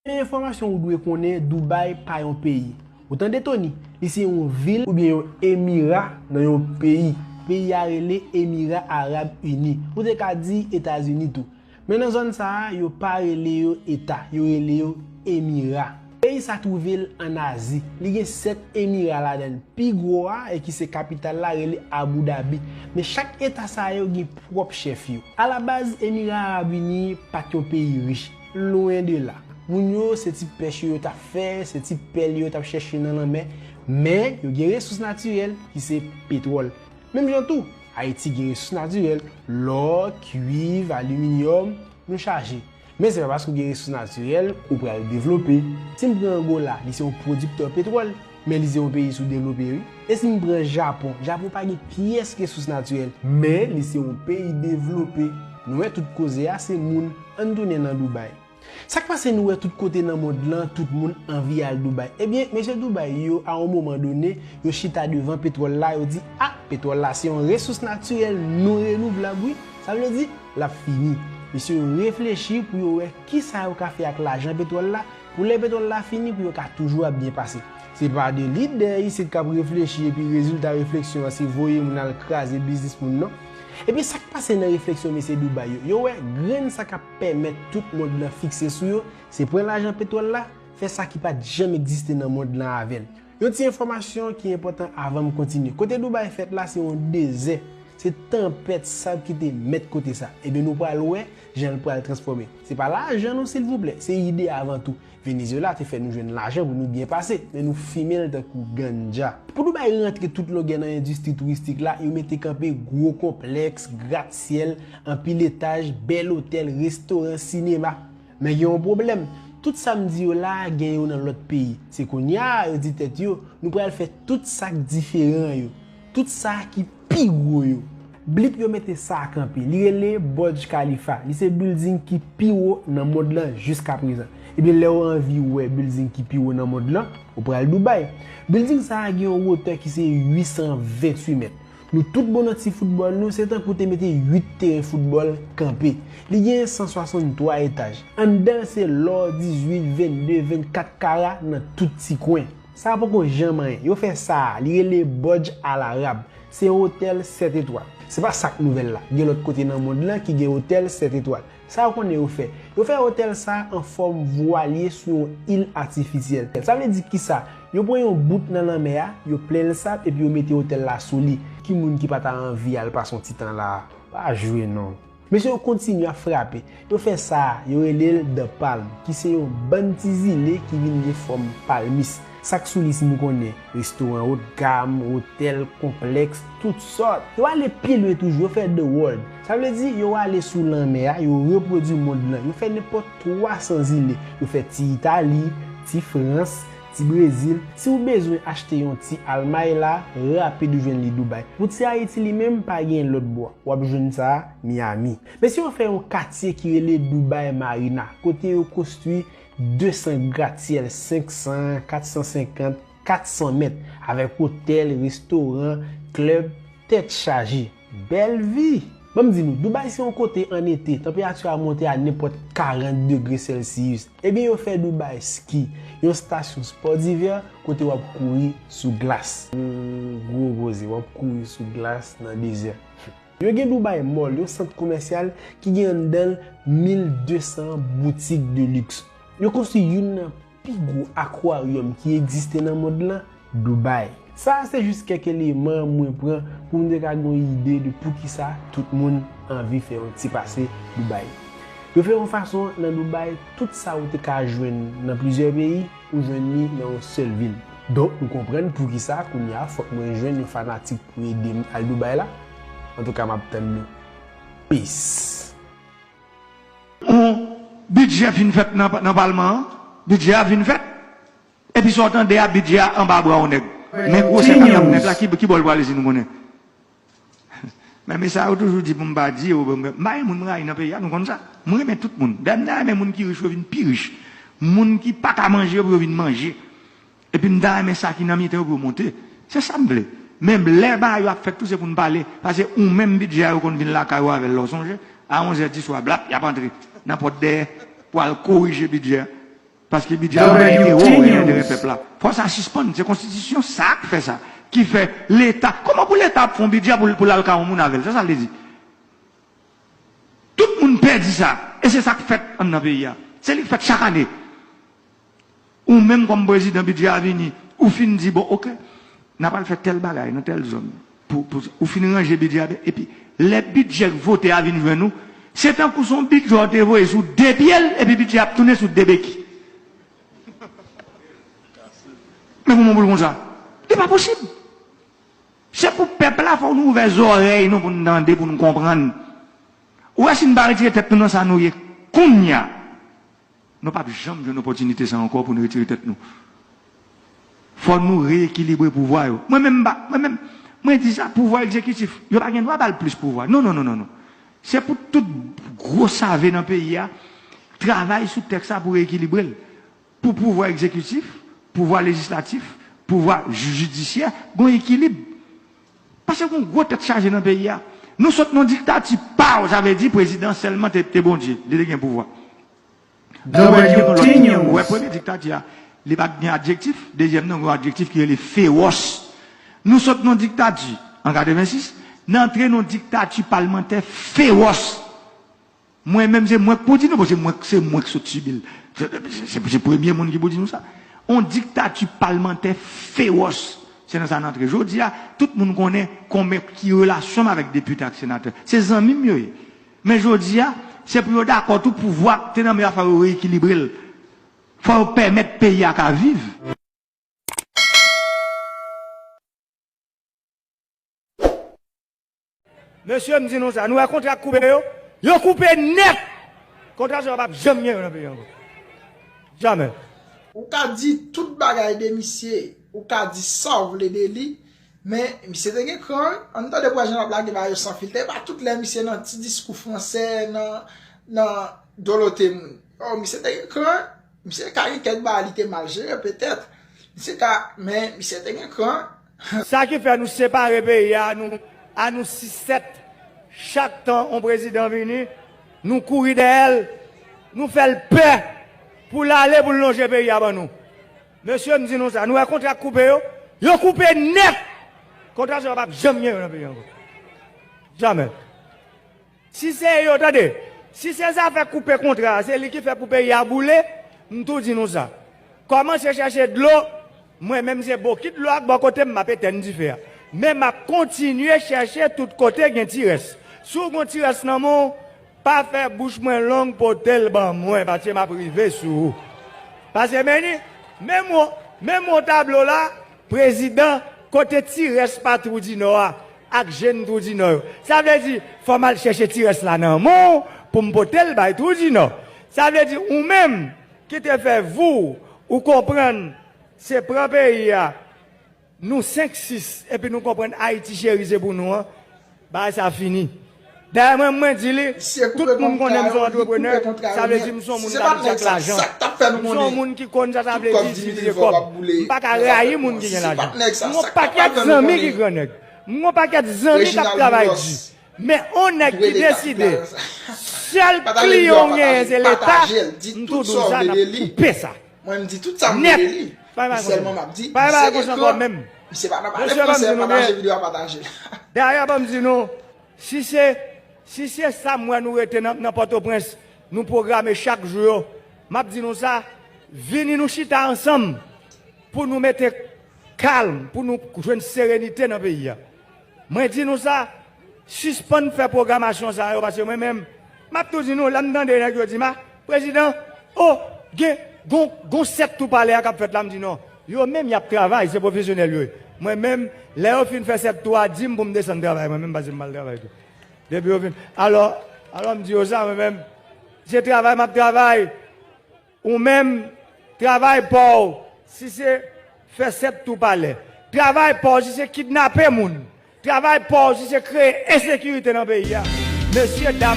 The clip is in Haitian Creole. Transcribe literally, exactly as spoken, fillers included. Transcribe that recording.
Men enfòmasyon ou dwe konnen, Dubai pa yon peyi. Ou tande, Tony? Li se yon vil oubyen yon emira nan yon peyi. Peyi a rele Emira Arab Ini. Ou te ka di Etazini tou. Men nan zòn sa a, yo pa rele yo eta, yo rele yo emira. Peyi sa twouve l ann Azi. Li gen sèt emira ladan l. Pi gwo a, e ki se kapital la, rele Abu Dhabi. Men chak eta sa yo gen pwòp chèf yo. Alabaz, Emira Arab Ini pa t yon peyi rich, lwen de la. Moun yo, se ti pèch yo t ap fè, se ti pèl yo t ap chèche nan lanmè. Men, yo gen resous natirèl, ki se petwòl. Menm jan tou, Ayiti gen resous natirèl, lò, kwiv, aliminyòm, nou chaje. Men se pa paske w gen resous natirèl, ou pral devlope. Si m pran Angola, li se yon pwodiktè petwòl, men li se yon peyi soudevlope, wi. E si m pran Japon, Japon pa gen pyès resous natirèl, men li se yon peyi devlope. Nou wè tout koze a, se moun. Ann tounen nan Dubai. Sa k pase nou wè tout kote nan mond lan, tout moun anvi al Dubai? Ebyen, mesye Dubai yo, a yon moman done, yo chita devan petwòl la, yo di, a, petwòl la se yon resous natirèl non renouvlab, wi. Sa vle di, l ap fini. Mesye yo reflechi pou yo wè kisa yo ka fè ak lajan petwòl la, pou lè petwòl la fini, pou yo ka toujou ap byen pase. Se pa de lidè isit k ap reflechi epi rezilta refleksyon an se voye moun al kraze biznis moun, non. Epi sa k pase nan refleksyon mesye Dubai yo? Yo wè grenn sa k ap pèmèt tout mond lan fikse sou yo, se pran lajan petwòl la, fè sa ki pa t janm egziste nan mond lan avè l. Yon ti enfòmasyon ki enpòtan avan m kontinye. Kote Dubai fèt la, se yon dezè. Se tanpèt sab ki te mèt kote sa. Ebyen, nou pral wè jan l pral transfòme. Se pa lajan non, silvouplè, se ide avan tou. Venezuela te fè nou jwenn lajan pou nou byen pase, men nou fimen l tankou ganja. Pou Dubai rantre tout longè nan endistri touristik la, yo mete kanpe gwo konplèks, gratsyèl, anpil etaj, bèl otèl, restoran, sinema. Men gen yon pwoblèm. Tout sa m di yo la a, gen yo nan lòt peyi. Se kounye a, yo di tèt yo, nou pral fè tout sa k diferan yo. Tout sa ki pi gwo yo. Blip yo mete sa a kanpe. Li rele Burj Khalifa. Li se bilding ki pi wo nan mond lan jiskaprezan. Ebyen, lè w anvi wè bilding ki pi wo nan mond lan, ou pral Dubai. Bilding sa a gen yon wotè ki se uit san venntuit mèt. Nou tout bon nan ti foutbòl nou, se tankou te mete uit teren foutbòl kanpe. Li gen san swasanntwa etaj. Anndan l se lò, dizuit, vennde, vennkat kara nan tout ti kwen. Sa a poko janm anyen. Yo fè sa a, li rele Burj Al Arab. Se yon otèl sèt etwal. Se pa sa k nouvèl la. Gen lòt kote nan mond lan ki gen otèl sèt etwal. Sa yo konnen yo fè? Yo fè otèl sa a an fòm vwalye sou yon il atifisyèl. Sa vle di kisa? Yo pran yon bout nan lanmè a, yo plen l sab epi yo mete otèl la sou li. Ki moun ki pa ta anvi al pase yon ti tan la a? Pa jwe non. Mesye yo kontinye ap frape. Yo fè sa a, yo rele l The Palm, ki se yon bann ti zile ki vin gen fòm palmis. Sa k sou li, si nou konnen, restoran wotgam, otèl, konplèks, tout sòt. Yo ale pi lwen toujou, yo fè The World. Sa vle di, yo ale sou lanmè a, yo repwodui mond lan, yo fè nenpòt twa san zile. Yo fè ti Itali, ti Frans, ti Brezil. Si w bezwen achte yon ti Almay la, rapid ou jwenn li Dubai. Pou ti Ayiti li menm, pa gen lòt bò. W ap jwenn sa Miami. Mesye yo fè yon katye ki rele Dubai Marina, kote yo konstwi de san gratyèl, senk san, kat san senkant, kat san mèt, avèk otèl, restoran, klèb, tèt chaje. Bèl vi! Ban m di nou, Dubai se yon kote ann ete, tanperati a monte a nenpòt karant degre Celsius. Ebyen, yo fè Dubai Ski, yon stasyon spò divè kote w ap kouri sou glas. Gwo, gwo koze, w ap kouri sou glas nan dezè. Yo gen Dubai Mall, yon sant komèsyal ki gen anndan l mil de san boutik de luks. Yo konstwi youn nan pi gwo akwaryòm ki egziste nan mond lan, Dubai. Sa a se jis kèk eleman mwen pran pou m te ka gen yon ide de poukisa tout moun anvi fè yon ti pase Dubai. Yo fè yon fason nan Dubai, tout sa ou te ka jwenn nan plizyè peyi, ou jwenn li nan yon sèl vil. Donk, nou konprann poukisa kounye a fòk mwen jwenn yon fanatik pou ede m al Dubai la. Antouka, m ap tann nou. Peace. On bidjè fin fèt nan, nan palman an, bidjè a fin fèt, epi sa w tande a, bidjè a anba bra yon nèg. Men gwosè patat nèg la, ki, ki bò l prale si nou konnen? Men, men sa yo toujou di pou m pa di yo, m pa gen moun m rayi nan peyi a, nou konn sa. M renmen tout moun. Dayè, m ta renmen moun ki rich yo vin pi rich. Moun ki pa ka manje yo pou yo vin manje. Epi m ta renmen sa ki nan mitan yo pou yo monte. Se sa m vle. Men lè bagay yo ap fèt tou, se pou n pale. Paske ou menm, bidjè a, yo konn vin lakay ou avè l, lè w sonje. A onzè di swa, blap, y ap antre nan pòt dèyè pou al korije bidjè a. Paske bidjè a pa enterè w, e enterè pèp la. Fò sa sispann. Se konstitisyon sa k fè sa. Ki fè Leta. Kòman pou Leta ap fè yon bidjè pou, pou l al ka yon moun avè l? Sa sa vle di? Tout moun pèdi sa. E se sa k fèt anndan peyi a. Se li k fèt chak ane. Ou menm kòm prezidan bidjè a vini, ou fin di, bon, oke, n a pral fè tèl bagay nan tèl zòn. Pou, pou, ou fin ranje bidjè a, epi lè bidjè k vote a vin jwenn ou, se tankou se yon bidjè w te voye sou de pye l, epi bidjè a ap tounen sou de beki. Men kòman pou l konsa? Li pa posib. Se pou pèp la, fò nou ouvè zòrèy nou pou n tande, pou n konprann. Ou wè si n pa retire tèt nou nan sa nou ye kounye a, nou p ap janm jwenn opòtinite sa ankò pou n retire tèt nou. Fò nou reyekilibre pouvwa yo. Mwen menm, m pa, mwen menm, mwen di sa, pouvwa egzekitif, yo pa gen dwa ba l plis pouvwa. Non, non, non, non, non. Se pou tout gwo save nan peyi a travay sou tèks sa pou reyekilibre l. Pou pouvwa egzekitif, pouvwa lejislatif, pouvwa jidisyè, gon ekilib. Paske gon gwo tèt chaje nan peyi a. Nou sot nan diktati pa w, sa vle di prezidan sèlman te, te Bondye, li te gen pouvwa. Ou wè premye diktati a, li pa t gen adjektif, dezyèm nan gen yon adjektif ki rele fewòs. Nou sot nan diktati an katrevensis, n antre nan diktati palmantè fewòs. Mwen menm se mwen k pou di nou, paske mwen, se mwen k sot sibi l. Se, se, se premye moun ki pou di nou sa. On diktati palmantè fewòs. Se nan sa n antre. Jodi a, tout moun konnen konmen ki relasyon m avèk depite ak senatè. Se zanmi m yo ye. Men jodi a, se pou yo dakò tou pouvwa k te nan men yo a, fò yo reyekilibre l. Fò yo pèmèt peyi a ka viv. Mesye, m di nou sa, nou wè kontra k koupe yo? Yo koupe nèt! Kontra sa yo p ap janm gen yo nan peyi ankò. Jamè. Ou ka di tout bagay de misye, ou ka di sa w vle de li, men misye te gen kran, wi. Ann tande pou wè jan l ap lage bagay yo san filtè. E pa tout lè misye nan ti diskou fransè, nan, nan dolote moun. Oh, misye te gen kran. Misye ka gen kèk bagay li te mal jere, petèt. Misye ka, men misye te gen kran. Sa ki fè nou separe peyi a, nou, a nou sis sèt, chak tan on prezidan vini, nou kouri dèyè l, nou fè l pè pou l ale, pou l lonje peyi a ban nou. Mesye, m di nou sa, nou wè kontra k koupe yo? Yo koupe nèt! Kontra sa yo p ap janm gen yo nan peyi ankò. Jamè. Si se yo, tande, si se zafè koupe kontra a, se li ki fè pou peyi a boule, m tou di nou sa. Kòmanse chèche dlo, mwen menm se bokit dlo ak bò kote m, m ap etèn dife a. Men m ap kontinye chèche tout kote gen ti rès. Si w gon ti rès nan men w, pa fè bouch mwen long, pote l ban mwen, paske m ap rive sou ou. Paske men ni, menm w, menm w tablo la, prezidan, kote ti rès pa Twou di Nò a, ak jèn Twou di Nò yo. Sa vle di, fò m al chèche ti rès la nan men w pou m pote l bay Twou di Nò. Sa vle di, ou menm ki te fè vou, ou konprann, se pran peyi a, nou senk sis, epi nou konprann Ayiti cheri se pou nou an, bagay sa fini. Dayè mwen, mwen di li, tout moun konnen m se yon antreprenè, sa vle di m se yon moun k ap fè ak lajan. M se yon moun ki konn sa sa vle di itilize kòb. M pa ka rayi moun ki gen lajan. M gon pakèt zanmi ki gran nèg. M gon pakèt zanmi k ap travay di. Men on nèg ki deside, sèl kliyan w genyen se Leta, m tou di w sa, n ap koupe sa. Mwen, m di tout sa m vle de li. Nèt. M sèlman m ap di, misye gen kran. Misye pa nan pale fransè, pataje videyo a, pataje l. Dayè, ban m di nou, si se, si se sa m wè nou rete nan, nan Pòtoprens, nou pwograme chak jou yo, m ap di nou sa, vini nou chita ansanm pou nou mete kalm, pou nou jwenn serenite nan peyi a. Mwen di nou sa, sispann fè pwogramasyon sa yo, paske mwen menm, m ap tou di nou, lè m tande nèg yo di m a, prezidan, o, gen, gon, gon sèt tou palè a k ap fèt la, m di non. Yo menm, y ap travay, se pwofesyonèl yo ye. Mwen menm, lè yo fin fè sèt tou a, di m pou m desann travay, mwen menm, paske m pral travay tou. Depi yo fin, alò, alò m di yo sa, mwen menm, se travay m ap travay. Ou menm, travay pa w, si se fè sèt tou palè. Travay pa w, si se kidnape moun. Travay pa w, si se kreye ensekirite nan peyi a. Mesye, dam,